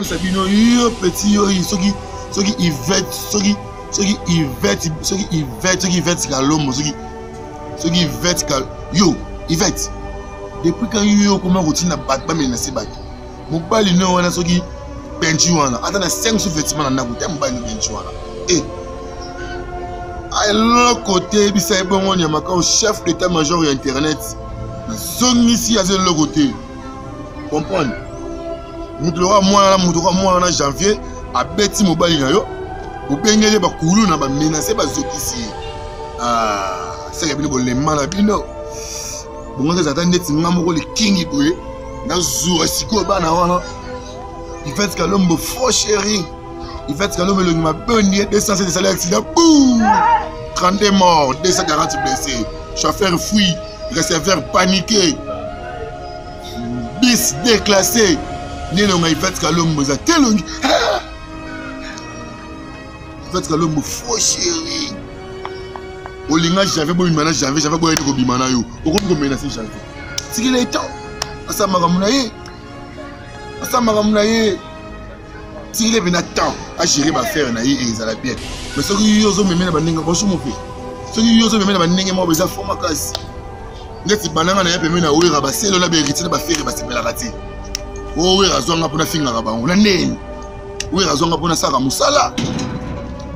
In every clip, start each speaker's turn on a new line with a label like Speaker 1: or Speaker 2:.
Speaker 1: Sa bino yo petit yo soki soki Yvette soki soki Yvette soki Yvette soki Yvette Kalombo soki soki Yvette Kal yo Yvette depuis quand yo okoma kotinda bato bamenase bato mobali no wana soki benji wana ata na 5 sous vêtement na ndako te mobali no benji wana e eloko te yebisa ye bongo nyamaka chef d'état major ya internet nazongisi aza eloko te comprendre moto lokola mwana na moto lokola mwana na janvier abeti mobali na yo obengeli bakulu na bamenase bazokisi ye ah, seke bino bolemba na bino bongo eza ata ndeti nga moko likingi boye nazwa sikoyo bana wana Yvette Kalombo faux chéri Yvette Kalombo elongi mabe ondie 207 esali accident bou 32 morts 240 blessés chauffeur fuit receveur paniqué bis déclassé nde elonga Yvette Kalombo eza te elongi ah! Yvette Kalombo faux chéri olinga janvier bobima na janvier janvier boyani kobima na yo okomi komenase janvier tikela ye temps asala makambo na ye asala makambo na ye tikela mpena temps agere baaffaire na ye ezala bien mais soki yo ozomeme na bandenge bonjour mon frère soki yo ozomeme na bandenge moko eza fo makasi neti bananga na ye pembeni na wera baselo na baheritier na bafere basepelaka te o wera azwanga mpo nafingaka bango na ndeni wera azwanga mpo nasalaka mosala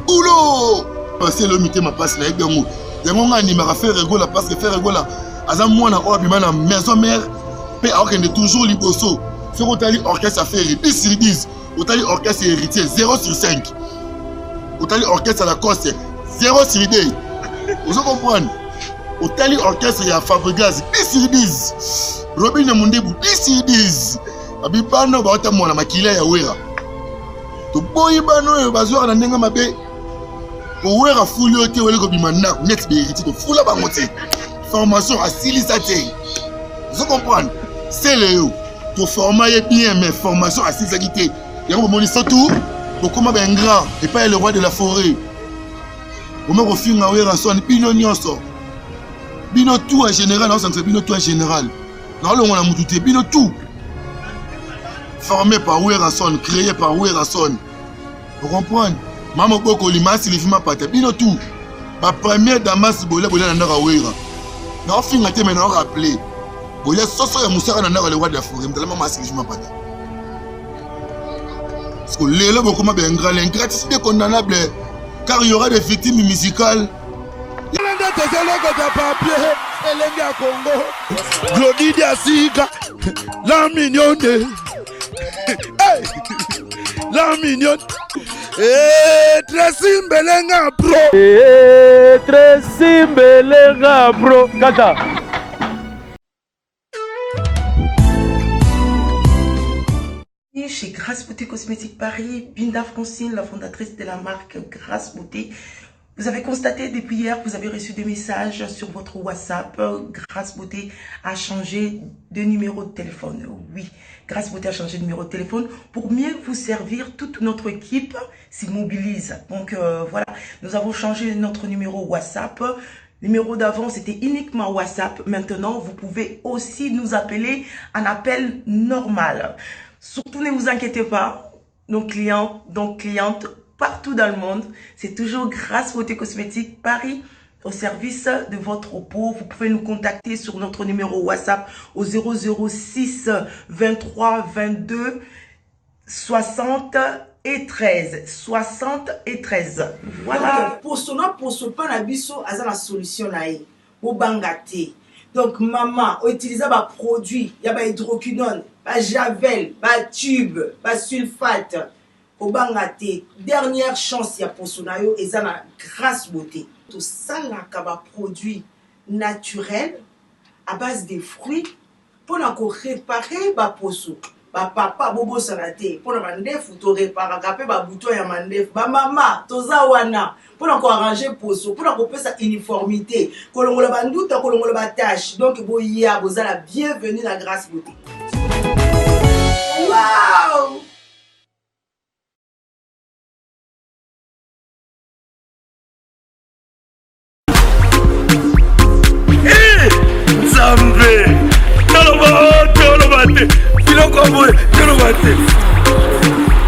Speaker 1: bulo baselo mitema mpasi nayebi yango yango ngai andimaka Ferre Gola parce que Ferre Gola aza mwana oyo abima na maison mère mpe akokende toujours liboso soki otali orchestre ya Ferre 10 sur 10 otali orchestre ya héritier 0 sur 5 otali orchestre ya Lacoste 0 sur 2 ozo comprendre otali orchestre ya Fabregas 10 sur 10 Robin Mundebu 10 sur 10 babi bana baotambola makila ya Wera toboyi bana oyo bazwaka na ndenge mabe owera fuli yo te oyeli kobima ndako neti baheritier tofula bango te formation asilisa te ozo comprendre sele yo toforma ye bien mais formation asilisaki te yango bomoni surtout bokoma baingrat epai ya le roi de la forêt boma kofinga Werrason bino nyonso bino tout en général naosangisa bino tout en général naolongola mutu te bino tout formé par Werrason créé par Werrason ocomprendre mama bokoli masilifi mapata bino tout bapremière damas bolia bolia na ndako ya Wera naofinga te me naorappeler bolia soso ya mosaka na ndako ya le roi de la forêt mtalama masilifi mapata parce que lelo bokoma baingrat l'ingratitude est condamnable car il y aura des victimes musicales
Speaker 2: nde tozolokota papier elenge ya Congo Glodi Diasika la mignonne hey! la mignonne hey, Tracy Mbelenga bro
Speaker 3: hey, Tracy Mbelenga bro kaka
Speaker 4: Chez Grace Beauté Cosmétique Paris, Binda Francine, la fondatrice de la marque Grace Beauté. Vous avez constaté depuis hier, vous avez reçu des messages sur votre WhatsApp. Grace Beauté a changé de numéro de téléphone. Oui, Grace Beauté a changé de numéro de téléphone pour mieux vous servir. Toute notre équipe s'y mobilise. Donc voilà, nous avons changé notre numéro WhatsApp. Numéro d'avant, c'était uniquement WhatsApp. Maintenant, vous pouvez aussi nous appeler en appel normal. Surtout, ne vous inquiétez pas, nos clients, nos clientes partout dans le monde, c'est toujours Grâce Beauté Cosmétique Paris au service de votre peau. Vous pouvez nous contacter sur notre numéro WhatsApp au 006 23 22 60 et 13. 60 et 13. Voilà.
Speaker 5: Donc, poso na poso pa na biso aza na solution na ye. Bobanga te. Donc mama, utiliser ba produit ya ba hydroquinone, ba javel, ba tube, ba sulfate. Kobanga te. Dernière chance ya poso na yo eza na Grâce Beauté. Tosalaka ba produit naturel à base de fruits pona ko reparer ba poso. Ba papa bobosana te pona mandefu to reparaka pe ba bouton ya mandefu. Ba mama toza wana pona ko arranger poso, pona kopesa uniformité, kolongola ba nduta, kolongola ba tache. Donc boya boza la bienvenue na Grâce Beauté. Wow!
Speaker 2: Nzambe toloba toloba te biloko boye toloba te.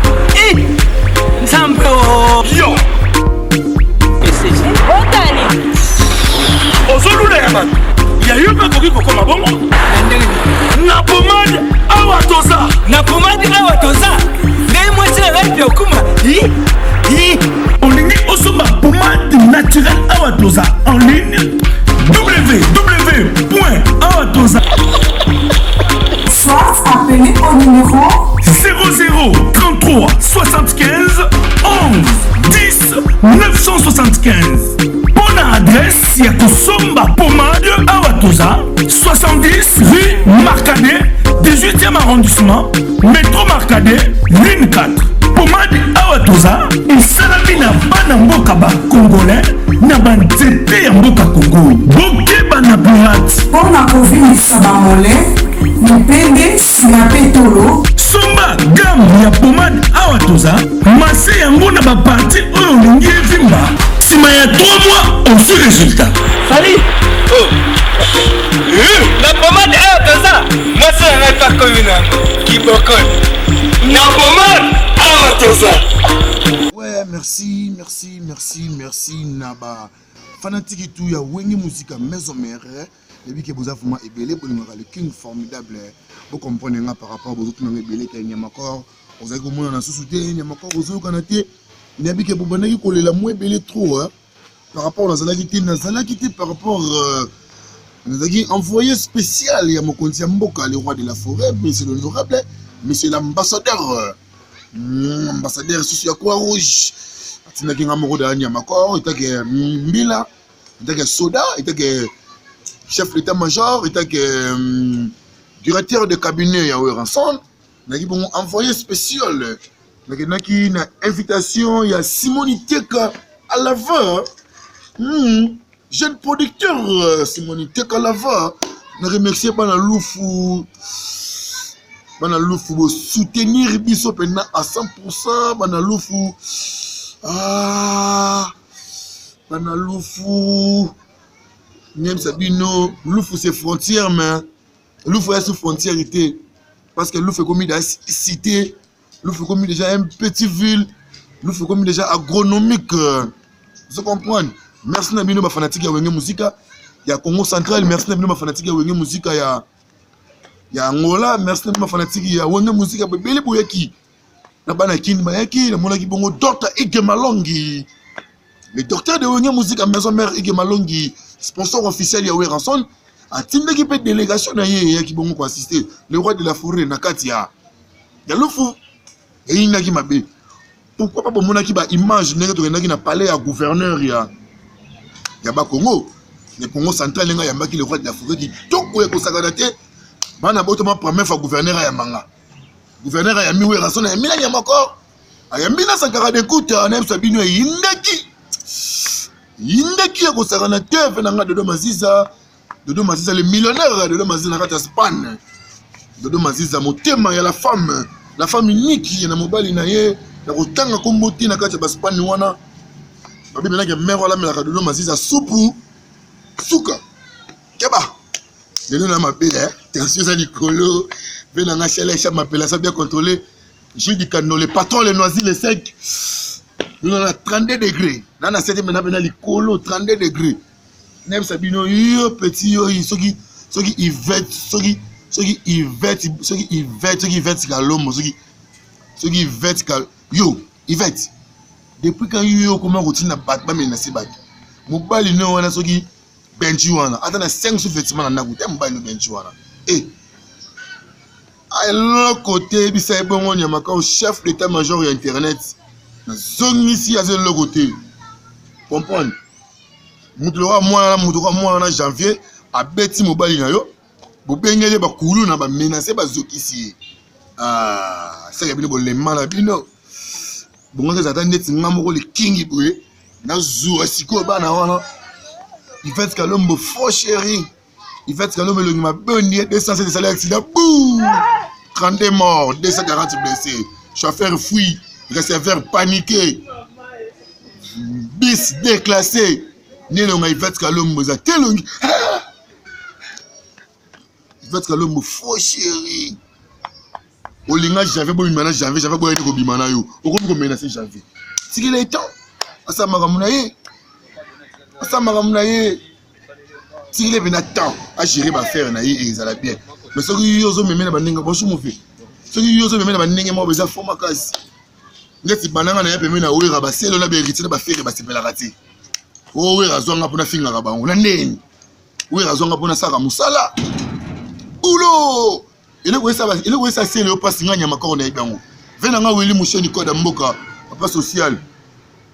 Speaker 6: 03 75 11 10 975 mpo na adresse ya kosomba pomade awa toza 70 rue Marcadet 18e arrondissement metro Marcadet ligne 4 pomade awa toza esalami na bana mboka ba congolais na banzete ya mboka Congo bokeba na pirate
Speaker 7: mpo na kovimbisa bamole mipende nsima mpe tolo.
Speaker 6: Somba gamme ya pomade awa toza mase yango na baparti oyo olingi evimba nsima ya 3 mois ozwi resultat.
Speaker 8: Salut! Oh. Eh, na pomade awa toza mwasi na ngai pakomi na kibokol na pomade awa toza.
Speaker 1: Ouais, merci, merci, merci, merci na ba fanatique tout ya Wenge Musica Maison Mère. Nayebi ke boza vraiment ebele bolingaka le king formidable bo comprendre nga par rapport bozotuna nga ebele ke nyamakor ozali komonana susu te nyamakor ozoyokana te nayebi ke bobandaki kolela mwa ebele trop hein? par rapport nazalaki te nazalaki te par rapport euh, nazalaki envoyé spécial ya mokonzi ya mboka le roi de la forêt monsieur l'honorable monsieur l'ambassadeur euh, ambassadeur susu ya croix rouge atindaki nga moko da nyamakor etake mbila etake soda etake chef d'état major etake euh, directeur de cabinet ya Werrason naki bongo envoyé spécial nakendaki na invitation ya Simoni Teka Alava jeune producteur euh, Simoni Teka Alava na remercier bana Lufu bana Lufu bo soutenir biso mpenza à 100% bana Lufu ah bana lufu nayebisa bino lufu c'est frontière mais lufu ya sous frontière te parce que lufu ekomi da cité lufu ekomi déjà un petit ville lufu ekomi déjà agronomique ozo comprendre merci na bino bafanatike ya wenge musika ya congo central merci na bino bafanatike ya wenge musika ya ya angola merci na bino bafanatike ya wenge musika ebele boyaki na bana kini bayaki namonaki bongo docteur Ige Malongi le docteur de Wenge Musica Maison Mère Ige Malongi sponsor officiel ya Werrason atindaki mpe délégation na ye eyaki bongo koassiste le roi de la forêt na kati ya ya lufu eyindaki mabe pourquoi pas bomonaki ba image ndenge tokendaki na palais ya gouverneur ya ya bakongo ya congo central ndenge ayambaki le roi de la forêt kitoko ya kosakana te bana botoma première fois gouverneur ayambanga gouverneur ayambi werrason ayambi na nyamako ayambi na sankara de kuta nayebisa bino eyindaki yindaki ya kosakana te fe na nga dodo maziza dodo maziza le millionnaire ya dodo maziza na kati ya spagne dodo maziza motema ya la femme la femme unique ya na mobali na ye na kotanga nkombo te na kati ya baspagne wana babimelaki mere alamelaka dodo maziza supu suka keba lelo na mabe eh? tension eza likolo mpe na nga shele sha mapela sa bien contrôlé Jules Dikando le patron le noisy le sec lelo na 32 degré na na 7 mena pena likolo 32 degré nayebisa bino yo petit yo soki soki Yvette soki soki Yvette soki Yvette soki Yvette Kalombo soki soki Yvette Kal yo Yvette depuis quand yo okoma kotinda bato bamenase bato mobali no wana soki benji wana ata na 5 sous vêtement na ndako te mobali no benji wana e eh. eloko te yebisa ye bongo nyama kao chef d'état major ya internet nazongisi aza eloko te comprendre moto lokola mwana na moto lokola mwana na janvier abeti mobali na yo bobengeli ye bakulu na bamenase bazokisi ye ah, seke bino bolema na bino bongo eza ata ndeti nga moko likingi boye nazua sikoyo bana wana Yvette Kalombo faux chéri Yvette Kalombo elongi mabe ondie 207 esali accident bou 32 morts 240 blessés chauffeur fuit receveur paniqué bis déclassé nelonga Yvette Kalombo eza te elongi ah! Yvette Kalombo faux chéri olinga janvier bobima na janvier janvier boyani kobima na yo okomi komenase janvier tikela ye temps asala makambo na ye asala makambo na ye tikela mpe na temps agere baaffaire na ye ezala bien mais soki yo ozomeme na bandenge bonjour mofe soki yo ozomeme na bandenge moko eza fo makasi neti bananga na ye pembe na wera baselo na baheritier na bafere basepelaka te o wera azwanga mpo nafingaka bango na ndeni wera azwanga mpo nasalaka mosala bulo eloko esa sele yo mpasi ngai nyama koko nayebi yango. Ve na nga Willy Musheni Koda mboka papa social.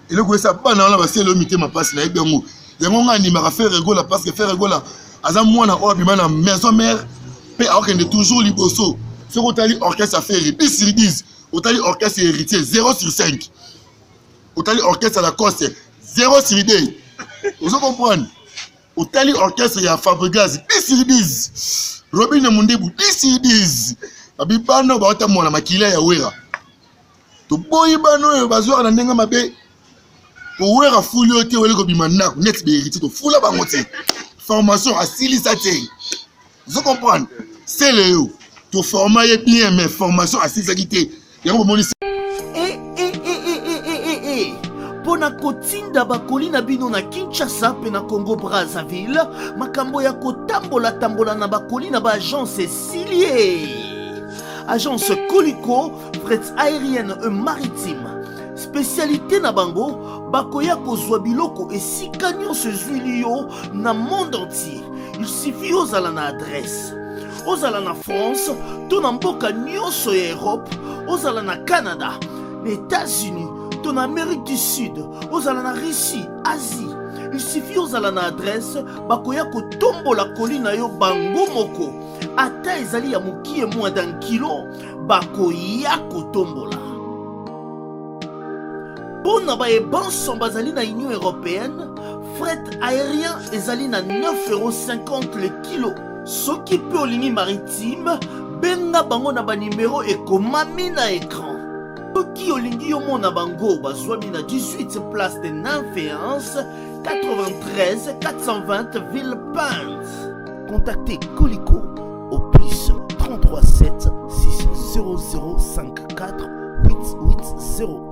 Speaker 1: Eloko esa bana wana basele yo mitema pasi nayebi yango. Yango nga andimaka Ferre Gola parce que Ferre Gola aza mwana oyo abima na maison mère pe akokende toujours liboso. Soki otali orchestre ya Ferre 10 sur 10, otali orchestre ya Héritier 0 sur 5. Otali orchestre ya Lacoste 0 sur 2. Ozo comprendre? Otali orchestre ya Fabregas 10 sur 10. Robin Mundibu 10 sur 10. Babi bana baotambola na makila ya Wera. Toboyi bana oyo bazwaka na ndenge mabe. Po Wera fuli yo te weli kobima ndako neti ba héritier tofula bango te. Formation asilisa te. Ozo comprendre? Sele yo. Toforma ye bien mais formation asilisaki te. Yango bomoni
Speaker 9: mpo na kotinda bakoli na bino na Kinshasa mpe na Congo Brazzaville, makambo ya kotambola-tambola na bakoli na ba agence esili ye. Agence Koliko, fret aérienne et maritime. Spécialité na bango, bakoya kozwa biloko esika nyonso ezwili yo na monde entier. Il suffit ozala na adresse. Ozala na France to na mboka nyonso ya Europe, ozala na Canada, na États-Unis to na Amérique du Sud, ozala na Russie, Asie. Il suffit ozala na adresse, bakoya kotombola koli na yo bango moko. Ata ezali ya mokie moins d'un kilo, bakoya kotombola. Mpo na baye banso bazali na Union européenne, fret aérien ezali na 9,50€ le kilo. Soki mpe olingi maritime, benga bango na banimero ekomami na écran. Soki olingi yo mona bango, bazwami na 18 place de Nymphéens, 93 420 Villepinte. Contactez Colico au plus 33 7 6 0 0 5 4 8 8 0.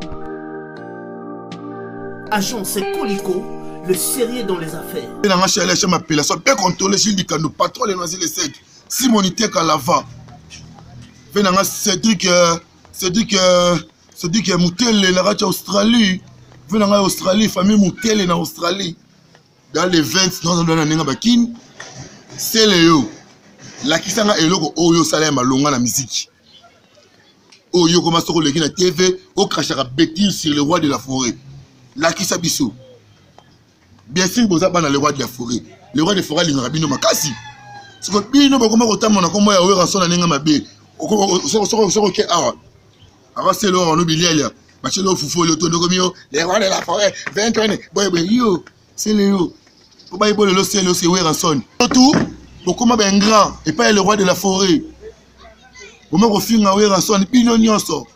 Speaker 9: Agence Colico, le sérieux dans les affaires.
Speaker 1: Nanga Charles Hachem appellation bien contrôlé Gilles Dikando patron le Noisy le Sec Simon Teka Lava pe nanga Cédric euh, Cédric euh, Cédric euh, Mutele na kati ya Australie pe nanga Australie famille Mutele na Australie dans les 20 nazo na ndenge bakini sele yo lakisa nga eloko oyo osala ya malonga na miziki oyo okoma soki oleki na tv okrachaka betise sur le roi de la forêt lakisa biso bien sûr boza bana le roi de la forêt le roi de forêt alingaka bino makasi soko bino bokoma kotambola na nkombo ya werrason na ndenge mabe soki oke awa akaselo awa no bilialia batieli yo fufu olio tondo komi yo le roi de la forêt 20 ans boye boye yo sele yo po bayi bolelo sele yo se werrason surtout bokoma ba ingrat epai ya le roi de la forêt boma kofinga werrason bino nyonso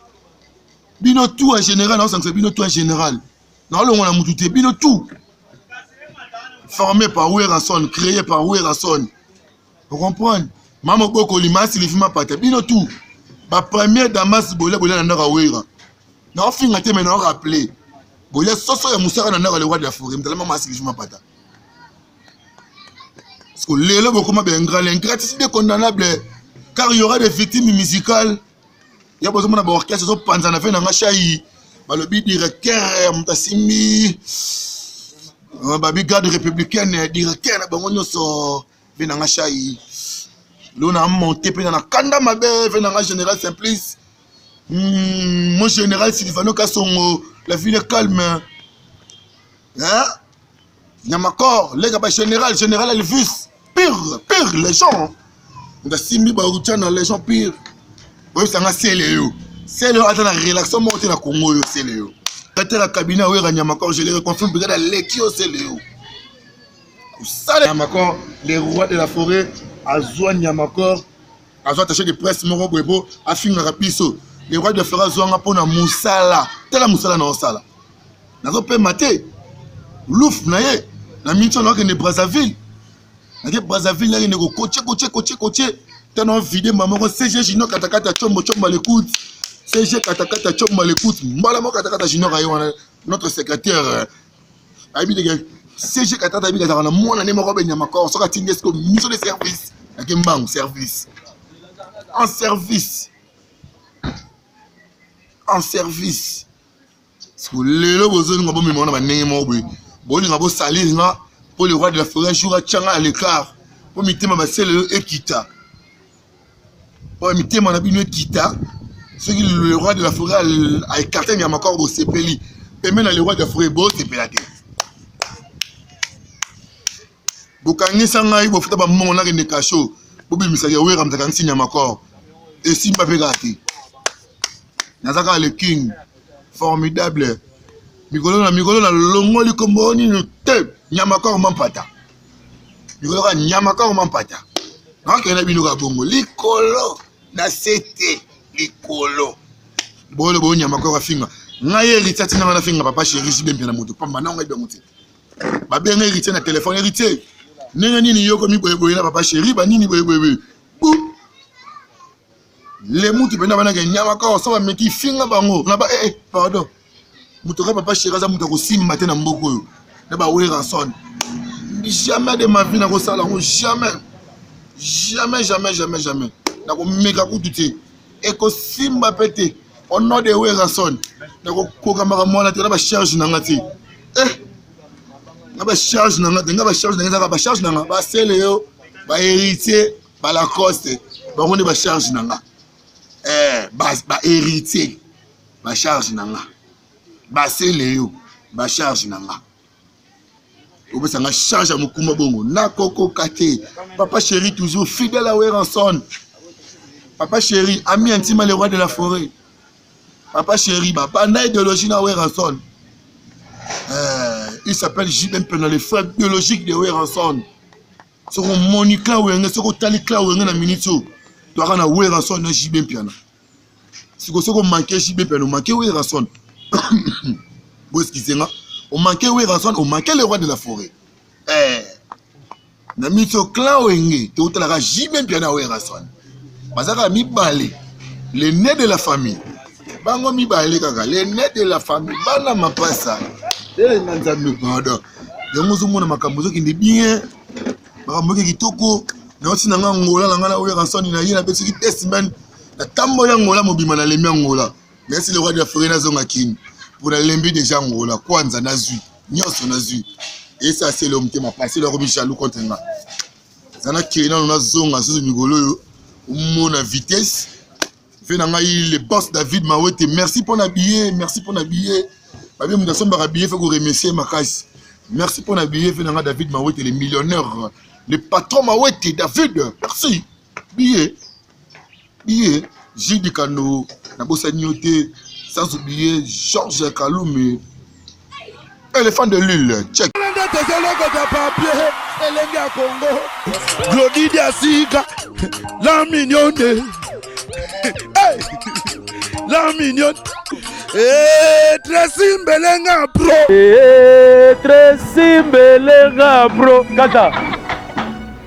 Speaker 1: bino tout en général naosangisa bino tout en général naolongola mutu te bino tout formé par werrason créé par werrason ocomprendre mama bokoli masi lifi mapata bino tout ba première damas bolia bolia na ndako ya wera naofinga te me naorappele bolia soso ya mosaka na ndako ya le roi de la forêt mtalama masi lifi mapata parce que lelo bokoma baingrat l'ingratitude est condamnable car il y aura des victimes musicales ya bozomona baorchestre ezopanzana ve nanga shai balobi directeur ya moto asimbi euh, babi garde républicaine directeur na bango nyonso ve nanga shai lelo na monte mpe na kanda mabe ve nanga général simplice hmm, mon général silvano kasongo la ville est calme hein? Nyamakor, leka ba général, général Elvis, pire, pire, légion. Ngasimbi ba rutia na légion pire. Boyebisa nga sele yo. Sele yo ata na relaxation moko te na Congo yo sele yo. Kata la cabinet wera Nyamakor, je le reconfirme brigade aleki yo sele yo. Kosala Nyamakor, le roi de la forêt, azwa Nyamakor, azwa attaché de presse moko boye po afingaka biso. Le roi de la forêt azwa nga mpo na mosala. Tala mosala na osala. Nazopema te. Luf na ye na miniti wana akende Brazzaville. Nake Brazzaville nakende kokoche koche koche koche. Tana vide mama moko CG Junior katakata chombo chombo à l'écoute. CG katakata chombo à l'écoute. Mbala moko katakata Junior aye wana notre secrétaire euh, ayebi ndenge CG katakata ayebi kazalaka na mwana ne moko benyama kor soki atindi esiko mission de service nake mbangu service en service en service Siko lelo bozolinga bomema wana bandenge moko boye bolinga bosalir nga mpo le roi de la forêt jour atya nga à l'écart mpo mitema baselelo ekita mpo mitema na bino ekita. Soki le roi de la forêt a écarté nyama corps bosepeli pembe na le roi de la forêt bosepela te. Bokangisa ngai bofuta bambongo nakende kasho bobimisaka ya wera moto akangisi nyama corps esimba mpe kaka te. Naza kaka le king formidable. Mikolo na mikolo nalongoli nkombo nini te nyama corps mampata. Mikolo kaka nyama corps mampata. Nakokende na bino kaka bongo likolo na sete likolo. Bolo bo nyama corps afinga. Ngai héritier atinda ngai nafinga papa chéri JB Mpiana moto pamba na ngai bango te. Babenga héritier na téléphone héritier. Ndenge nini yo komi boye boye na papa chéri ba nini boye boye boye. Bu. Le mutu penda bana ke nyama corps so ba meki finga bango na ba eh eh pardon. Moto ka papa chéri aza moto akosimba te na mboka oyo na ba Werrason. Jamais de ma vie nakosala yango jamais. Jamais jamais jamais jamais. Nakomeka kutu te. Ekosimba pe te. Au nom de Werrason. Nakokoka makambo wana te na ba charge na nga te. Eh nga ba charge na nga te, nga ba charge na nga ezaka ba charge na nga ba sele yo, ba héritier, ba Lacoste, bango nde ba charge na nga. Eh ba ba héritier, ba charge na nga. Ba sele yo, ba charge na nga. Opesa nga charge ya mokumba bongo nakokoka te. Papa chéri toujours fidèle à Werrason. Papa chéri ami intime le roi de la forêt. Papa chéri babanda idéologie na Werrason. Il s'appelle JB Mpena, le frère biologique de Werrason. Soki omoni clan Wenge, soki otali clan Wenge na minute oyo, toyaka na Werrason na JB Mpiana. Siko soki omanke JB Mpiana, omanke Werrason. Bo excuse nga, omanke Werrason, omanke le roi de la forêt. Na minute oyo clan Wenge, totalaka JB Mpiana Werrason. Bazaka mibale, le nez de la famille. Bango mibale kaka, le nez de la famille, bana mapasa. Na Nzambe pardon. Yango ozomona makambo ezokende bien, makambo eke kitoko. Nauti na nga Angola, na nga na Werrason na ye, nabetiki 2 semaines. Natamboli Angola mobima, nalembi Angola. Merci le roi de la forêt, nazonga Kin. Pour nalembi déjà Angola, kwanza nazwi, nyonso nazwi. Et ça c'est l'homme qui m'a passé le robi jaloux contre nga. Zana kei nano nazonga susu mikolo oyo, omona vitesse. Fe na ngai le boss David Mawete, merci pour na billet, merci pour na billet. Babi mutu asombaka billet fe ko remercier makasi. Merci pour na billet fe na ngai David Mawete, le millionnaire, le patron Mawete David, merci. Billet, billet, Gilles Kano, na bosani yo te, sans oublier Georges Kalume, éléphant de l'île, check.
Speaker 2: Nde tozolokota papier elenge ya Congo. Glody Diasika, la mignonne. Hey! La mignonne. Eh, Tracy Mbelenga bro.
Speaker 3: Eh, Tracy Mbelenga bro. Kata.